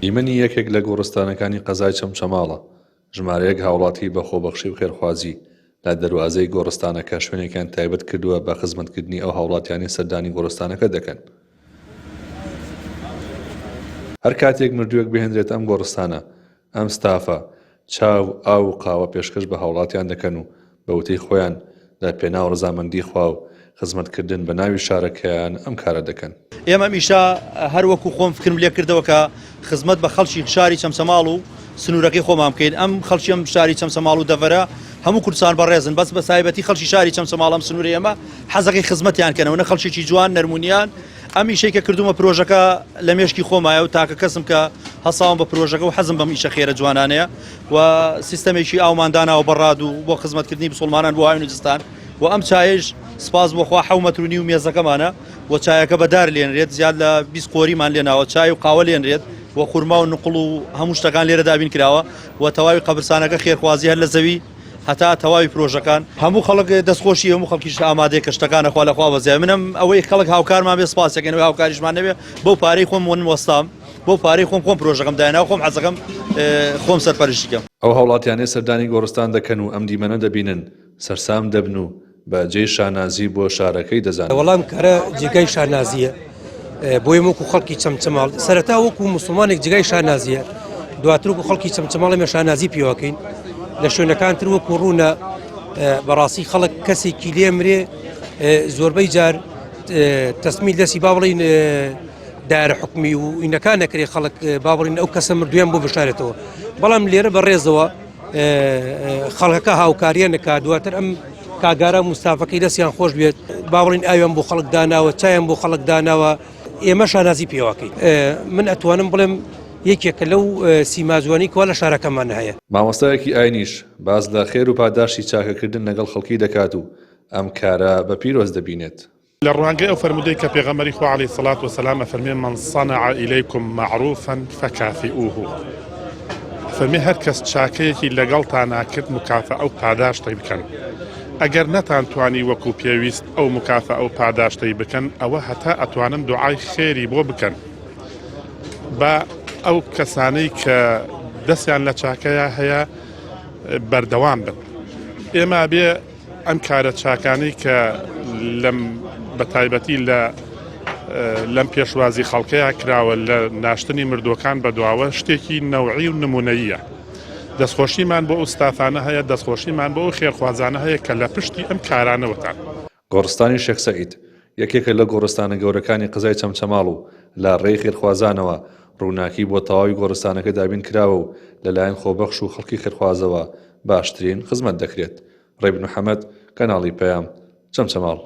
دیمەنی یەکێک لە گۆڕستانەکانی قەزای چەمچەماڵە، ژمارەیەک هاوڵاتی بە خۆبەخشی و خێرخوازی لە دەروازەی گۆڕستانەکە شوێنێکیان تایبەت کردووە بە خزمەتکردنی ئەو هاوڵاتیانەی سەردانی گۆڕستانەکە دەکەن. هەر کاتێک مردووێک بهێنرێتە ئەم گۆڕستانە، ئەم ستافە چا و ئاو و قاوە پێشکەش بە هاوڵاتیان دەکەن و بە وتەی خۆیان لە پێناو ڕەزامەندی خوا و خزمەتکردن بە ناوی شارەکەیان ئەم کارە دەکەن. ئێمە ئەم ئیشە هەر وەکو خۆم فکرم لێ کردەوە کە خزمەت بە خەڵکی شاری چەمچەماڵ و سنوورەکەی خۆمان بکەین، ئەم خەڵکی ئەم شاری چەمچەماڵ و دەڤەرە هەموو کوردستان بەڕێزن بەس بە تایبەتی خەڵکی شاری چەمچەماڵ ئەم سنوورەی ئێمە حەزەکەی خزمەتیان کەنەوە نە خەڵکێکی جوان نەرمونیان ئەم ئیشەی کە کردومە پرۆژەکە لە مێشکی خۆمایە و تاکە کەسم کە هەساوم بە پرۆژەکە و حەزم بەم ئیشە خێرە جوانانەیە و سیستەمێکی ئاومان داناوە بەڕاد و بۆ خزمەتکردنی بسوڵمانان بۆ هاوین و زستان و ئەم چایەش سپاس بۆ خوا حەو مەتر و نیو مێزەکەمانە و چایەکە بە دار لێنرێت زیاد لە 20 قۆریمان لێناوە چای و قاوە لێنرێت و خورما و نقڵ و هەموو شتەکان لێرە دابین کراوە و تەواوی قەبرسانەکە خێرخوازی هەر لە زەوی هەتا تەواوی پرۆژەکان. هەموو خەڵک دەستخۆشی هەموو خەڵکیش ئامادەیە کە شتەکان ئەخوا لەخوا بەزیای منم ئەوەی خەڵک هاوکارمان بێ سپاسەکەن ئەوەی هاوکاریشمان نەبێ بەو پارەی خۆم ون وەستام بەو پارەی خۆم خۆم پرۆژەکەم داینا خۆم حەزەکەم خۆم سەرپەرشتی کەم. ئەو هاوڵاتیانەی سەردانی گۆڕستان دەکەن و ئەم دیمەنە دەبینن سەرسام دەبن و بە جێی شانازی بۆ شارەکەی دەزانن. وەڵا ئەم کارە جێگای شانازییە بۆ ئێمە وەکو خەڵکی چەمچەماڵ، سەرەتا وەکو موسڵمانێک جێگای شانازییە، دواتر وەکو خەڵکی چەمچەماڵ ئێمە شانازی پێوەکەین. لە شوێنەکان تر وەکو ڕوونە بەڕاستی خەڵک کەسێکی لێ مرێ زۆربەی جار تەسمی دەستی با بڵین دایرە حکومی و ئینەکان نەکرێ خەڵک با بڵین ئەو کەسە مردویان بۆ بشارێتەوە بەڵام لێرە بە ڕێزەوە خەڵکەکە هاوکاریان نەکا دواتر ئەم کاگارە مستافەکەی دەستیان خۆش بێت با بڵین ئاویان بۆ خەڵک داناوە چایان بۆ خەڵک داناوە ئێمە شانازی پێواکەین من ئەتوانم بڵێم یەکێکە لەو سیماجوانی کوا لە شارەکەمان هەیە. مامۆستایەکی ئاینیش باس لە خێر و پاداشتی چاکەکردن لەگەڵ خەڵکی دەکات و ئەم کارە بە پیرۆز دەبینێت. لە ڕوانگەی ئەو فەرموودەی کە پێغەمبەری خوا علیە الصلوة والسلام ئەفەرموێ من صنع الیکم معروفا فکافئوه ئەفەرموێ هەر کەس چاکەیەکی لەگەڵتانا کرد مکافەئە و پاداشتی بکەن ئەگەر نەتانتوانی وەکو پێویست ئەو مکافەئە و پاداشتەی بکەن ئەوە هەتا ئەتوانن دوعای خێری بۆ بکەن با ئەو کەسانەی کە دەستیان لە چاکەیە هەیە بەردەوام بن ئێمە بێ ئەم کارە چاکانەی کە لەم بە تایبەتی لە لەم پێشوازی خەڵکەیە کراوە لە ناشتنی مردووەکان بەدواوە شتێکی نەوعی و نمونەیە. دەستخۆشیمان بۆ ئەو ستافانە هەیە دەستخۆشیمان بۆ ئەو خێرخوازانە هەیە کە لە پشتی ئەم کارانەوەتان. گۆڕستانی شێخ سەعید یەکێکە لە گۆڕستانە گەورەکانی قەزای چەمچەماڵ و لە ڕێی خێرخوازانەوە ڕووناکی بۆ تەواوی گۆڕستانەکە دابین کراوە و لەلایەن خۆبەخش و خەڵکی خێرخوازەوە باشترین خزمەت دەکرێت. ڕێبین محەمەد، کەناڵی پەیام، چەمچەماڵ.